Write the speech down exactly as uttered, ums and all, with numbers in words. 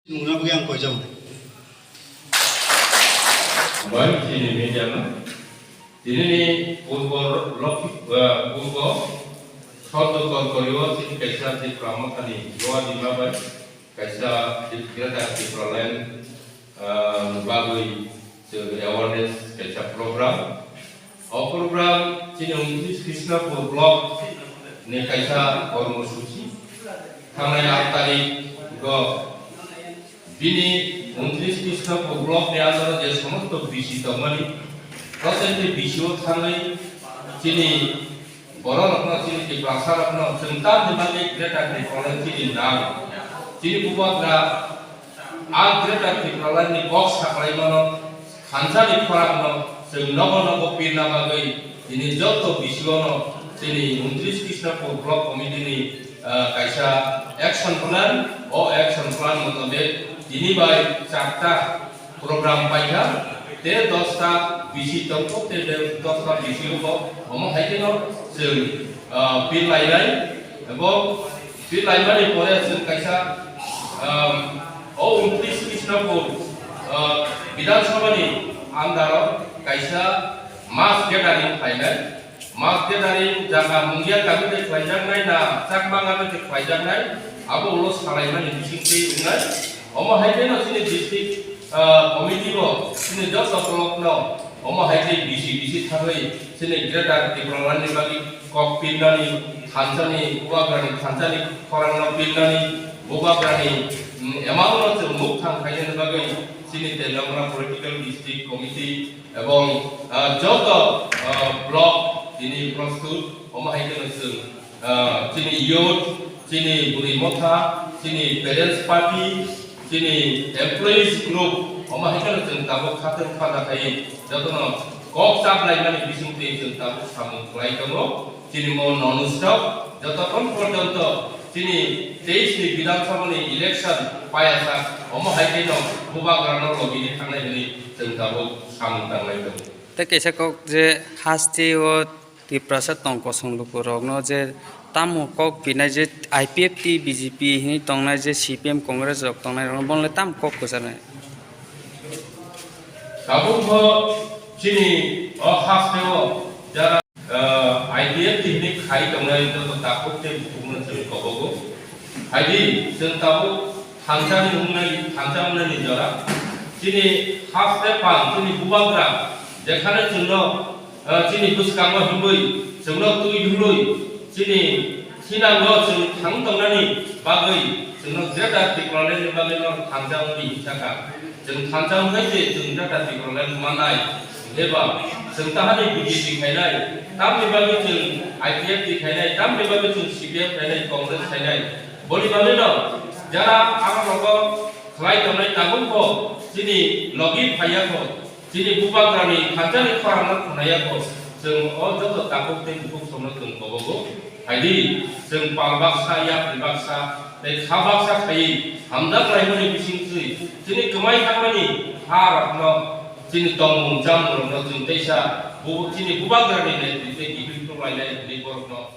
Mungna bagwi ang koijao. Bai chini media no. Tini ni purbo lokhi, eh, purbo soddo korkorio chini kaisa Tipra Mothani Doa Dima bai kaisa Greater Tipraland, eh, bagwi chwng awareness kaisa program. O program chini ungtris Krishnapur block ni kaisa kormosuchi. Thangnai aat tarik go bini ungtris Krishnapur block ni under o je somosto bisi tongmani, protendi bisi o thangwi chini borok rokno, chini Tiprasa rokno chwng tamni bagwi Greater Tipraland chini nang. Chini bubagra a Greater Tipraland ni kok saklaimano thansa ni khorang no chwng nogo nogo pirna bagwi tini joto bisi o no chini ungtris Krishnapur block committee ni, ah, kaisa action plan, o action plan motabek tini bai charta program paikha, te dosta bisi tongkho, te dosta bisi rokho, omo hai kheno chwng, ah, pil lainai, ebong pil laimani pore chwng kaisa, ah, o ungtris Krishnapur, ah, Bidhan Sabha ni under o kaisa mass gathering khlainai. Mass gathering jaga Mungia kami de khlaijaknai na Chakma kami de khlaijaknai, abo ulo salaimani bising tei wngnai. Omo hai kheno chini district, ah, committee bo chini joto block no omo hai khe bisi bisi thangwi chini Greater Tipraland ni bagwi kok pirnani, thansani, bubagrani thansani khorang no pirnani, bubagrani, mm, amount no chwng mukthang khainani bagwi chini Telangana Political District Committee ebong, ah, joto, ah, block tini prostut, omo hai kheno chwng, ah, chini youth, chini bwrwi motha, chini parents party, chini employees group, omo hai kheno chwng tabuk khatung khaja khai jotono kok chaplaimani bisingtwi chwng tabuk samung khlai tongo. Chini mo non stop jotokhon porjonto chini teis ni Bidhan Sabha ni election paiyasak, omo hai kheno bubagrano logini thangnai hwnwi chwng tabuk samung tanglai tongo. Tei kaisa kok je haste o Tiprasa tong kosong lukurokno je tamo kok pinai je I P F T, B J P hinwi tongnai je C P M Congress rok tongnai rokno bonle tamo kok kwcharnai? Tabuk bo chini o haste o jara, ah, I P F T hinwi khai tongnai joto takhuk tei bukhukno chwng kobogo. Hai di, chwng tabuk thansa ni wngnai, thansa wngnai ni jora. Chini haste pal, chini bubagra, jekhane chwngno, ah, chini bwskango himwi, chwngno twi himwi, chini thinango chwng thang tongnani bagwi, chwngno Greater Tipraland ni bagwi no thansa wngwi hinsa kha. Chwng thansa wngkhe se chwng Greater Tipraland manai, eba chwng tahani B J P khainai, tamni bagwi chwng I P F T khainai, tamni bagwi chwng C P M khainai, Congress khainai. Boni bagwi no jara aro rogo khlai tongnai tabuk bo chini logi phaiya kho, chini bubagrani thansani khorang no khwnaya kho, chwng o joto takhuk tei bukhuk songno chwng kobogo. Hai di, chwng pal baksa, yapri baksa, tei kha baksa khaiwi hamjak laimani bising twi chini kwmai thangmani ha rokno, chini tongmung chamung rokno chwng teisa bu-, chini bubagrani netrite gibin tonglainai hwnwi borokno